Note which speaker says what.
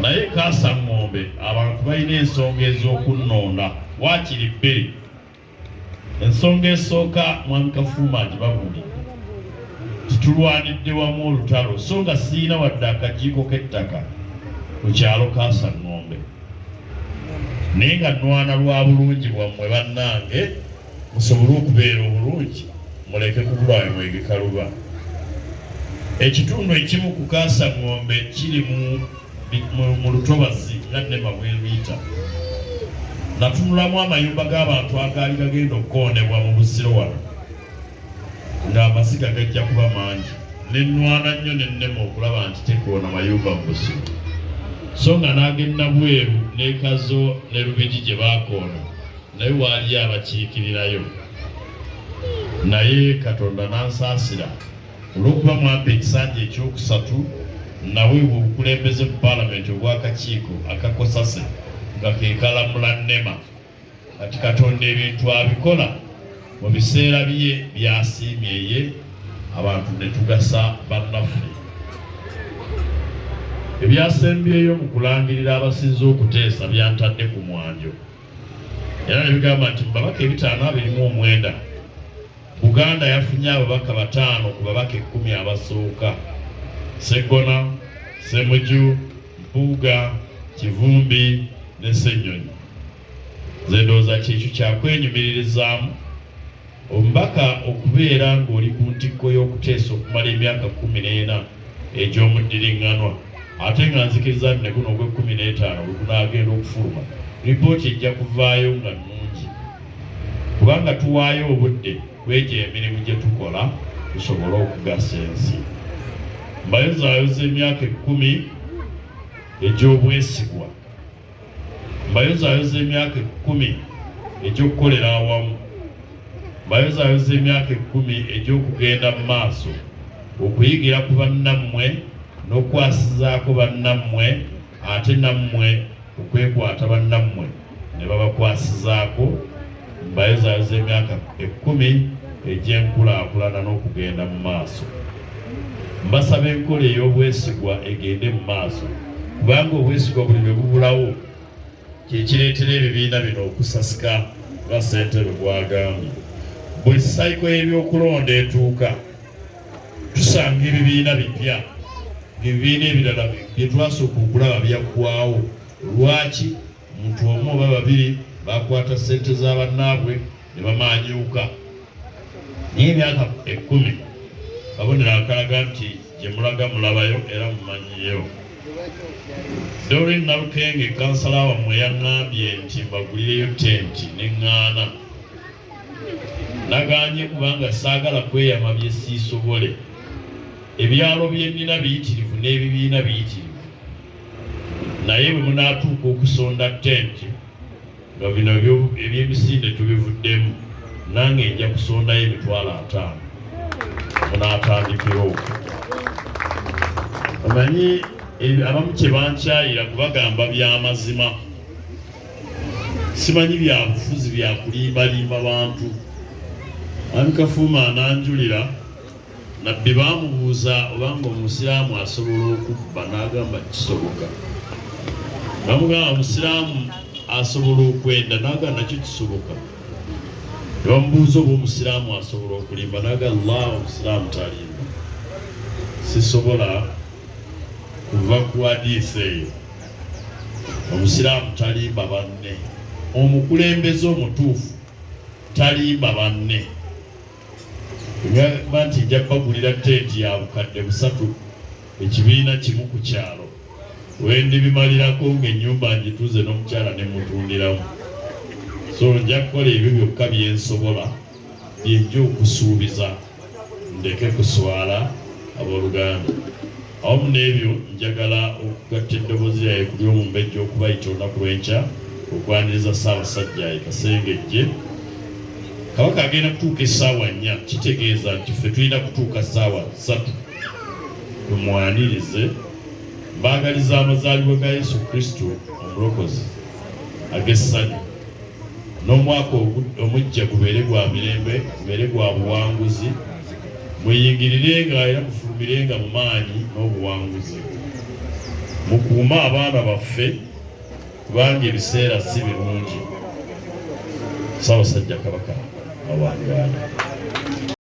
Speaker 1: Naye Kasaŋŋombe abantu balina ensonga ez'okunnonda waakiri bbiri. Ensonga esooka, Mwami Kafuuma agibabuulidde nti tulwanidde wamu olutalo, so nga siyina wadde akajiiko k'ettaka ku kyalo Kasaŋŋombe, naye nga nnwana lwa bulungi bwammwe bannange, musobole okubeera obulungi, muleke kubulwa we mwegeka luba. Ekitundu ekimu ku Kasaŋŋombe kiri mu lutobazi nga Nema bweruyita. Natunulamu amayumba g'abantu agaali gagenda okukoonebwa mu Busiro wano ng'amaziga gajja kuba mangi, ne nnwana nnyo ne nnema okulaba nti tekoona mayumba mu Busiro, so nga n'ag'e Nabweru n'e Kazo ne Lubigi gye baakoona naye waaliyo abakiikirirayo. Naye Katonda n'ansaasira olw'okuba mwampa ekisanja ekyokusatu, naweebwa obukulembeze mu Palamenti obw'akakiiko akakosase nga ke kalamula NEMA. Kati Katonda ebintu abikola mu biseera bye by'asiimye ye, abantu ne tugasa bannaffe. Ebyasembyeyo mu kulangirira abasinze okuteesa byantadde ku mwanjo era ne bigamba nti mu babaka ebitaano abiri mu omwenda Buganda yafunye ababaka bataano ku babaka ekkumi abasooka, Sseggona, Ssemuju, Mpuuga, Kivumbi ne Ssenyonyi. Nze ndowooza kyekyo kyakwenyumiririzaamu omubaka okubeera ng'oli ku ntikko y'okuteesa okumala emyaka 14 egy'omuddiriŋŋanwa, ate nga nzikiriza nti ne guno ogw'ekkumi n'etaano bwe gunaagenda okufuluma, lipooti ejja kuvaayo nga nnungi kubanga tuwaayo obudde kwegyo emirimu gye tukola tusobole okugasa ensi. Mbayozaayoza emyaka 10 egy'obwesigwa, mbayozaayoza emyaka 10 egy'okukolera awamu, mbayozaayoza emyaka 10 egy'okugenda mu maaso okuyigira ku bannammwe n'okukwasizaako bannammwe, ate nammwe okwekwata bannammwe ne babakwasizaako. Mbayozaayoza emyaka 10 egy'enkulaakulana n'okugenda mu maaso. Mbasaba enkola ey'obwesigwa egende mu maaso, kubanga obwesigwa buli lwe bubulawo kyekireetera ebibiina bino okusasika nga ssentebe bw'agambye. Buli sayiko y'ebyokulonda etuuka tusanga ebibiina bipya, ng'ebibiina ebirala bye twasooka okulaba byaggwawo. Lwaki? Omuntu omu oba babiri bakwata ssente za bannaabwe ne bamaanyuuka. Naye emyaka 10 kabonero akalaga nti gye mulaga mulabayo era mumanyiyo. Doreen Nalukenge kansala wammwe yaŋŋambye nti mbagulireyo tenti ne ŋŋaana. Nagaanye kubanga saagala kweyama bye siisobole. Ebyalo bye nnina biyitirivu n'ebibiina biyitirivu, naye bwe munaatuuka okusonda tenti nga bino eby'emisinde tubivuddemu, nange nja kusondayo 50,000 munaatandikira okwo. Omanyi abamu kye bankyayira kubagamba by'amazima, simanyi byabufuzi bya kulimbalimba bantu. Mwami Kafuuma ananjulira, Nabbi baamubuuza obanga omusiraamu asobola okubba, n'agamba kisoboka. Bamugamba omusiraamu asobola okwenda, n'agamba nakyo kisoboka. Ne bamubuuza oba omusiraamu asobola okulimba, n'agamba Allah omusiraamu talimba. Sisobola kuva ku hadiisi eyo. Omusiraamu talimba banne, omukulembeze omutuufu talimba banne. Ngamba nti nja kubagulira tenti ya 3000 ekibiina kimu ku kyalo, wendibimalirako ng'ennyumba ngituze n'omukyala ne mutundiramu. So nja kukola ebyo byokka bye nsobola, byenja okusuubiza, ndeke kuswala abooluganda. Awamu n'ebyo njagala okugatta eddoboozi lyange ku ly'omumbejja okubayita olunaku lw'enkya okwaniriza Ssaabasajja e Kasengejje. Kabaka agenda kutuuka essaawa 4, kitegeeza nti ffe tulina kutuuka ssaawa 3 tumwanirize. Mbaagaliza amazaalibwa ga Yesu Kristo Omulokozi ag'essanyu, n'omwaka omuggya gubeere gwa mirembe, gubeere gwa buwanguzi. Muyingirirenga era mufulumirenga mu maanyi n'obuwanguzi. Mukuume abaana baffe kubanga ebiseera si birungi. Ssaabasajja Kabaka awangaale.